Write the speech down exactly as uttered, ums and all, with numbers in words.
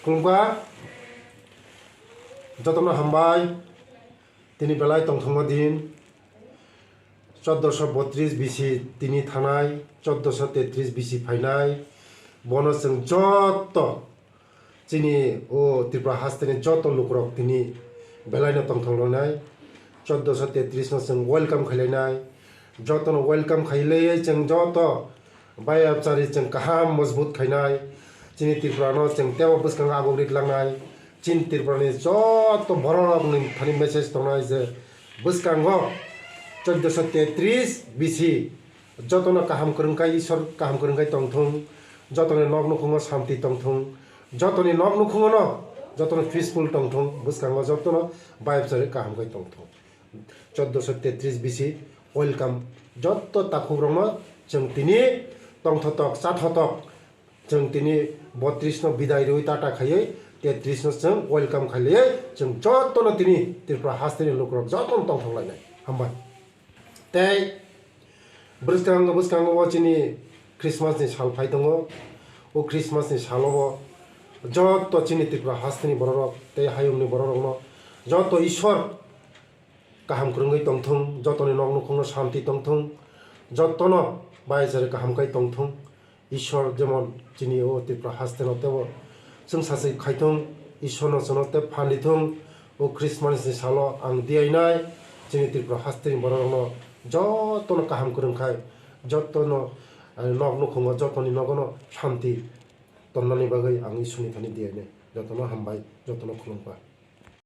Khulumkha, jotono hambai, tini belai tongthokma din, chauddosho botris bisi tini thanai, chauddosho tetris bisi phainai, bono chwng joto chini o Tripura hasteni joto lukurok tini belaino tongthok lanai, chauddosho tetris no chwng welcome khailainai, jotono welcome khailaiwi chwng joto bai abchari chwng kaham mojbut khainai, chini Tripura no chwng tebo bwskango aguk rik langnai, chini Tripura ni joto borok ni thani message tongnai je bwskango chauddosho tetris bisi jotono kaham kwrwngkha, Isor kaham kwrwngkha tongthung, jotoni nok nukhungo santi tongthung, jotoni nok nukhungo no jotono peaceful tongthung, bwskango jotono bai abchari kaham khe tongthung. Chauddosho tetris bisi welcome. Joto takhukrokno chwng tini tongthotok, chathotok, chwng tini botris no bidai rwi tata khaiwi tetris no chwng welcome khailaiwi chwng jotono tini Tripura hasteni lukurok jotono tongthok lainai. Hambai. Tei bwskango, bwskango o chini Christmas ni sal phai tongo. O Christmas ni salo bo joto chini Tripura hasteni bororok tei hayungni bororokno joto Isor kaham kwrwngwi tongthung, jotoni nok nukhungno santi tongthung, jotono bai jari kaham khai tongthung. Isor jemon chini o Tripura hasteno tebo chwng saswi khaithung, Isorno chwngno tei phan rithung. O Christmas ni salo ang diyainai chini Tripura hasteni bororokno jotono kaham kwrwngkhai, jotono, eh, nok nukhungo jotoni nogono santi tonnani bagwi ang Isorni thani diyainai. Jotono hambai, jotono khulumkha.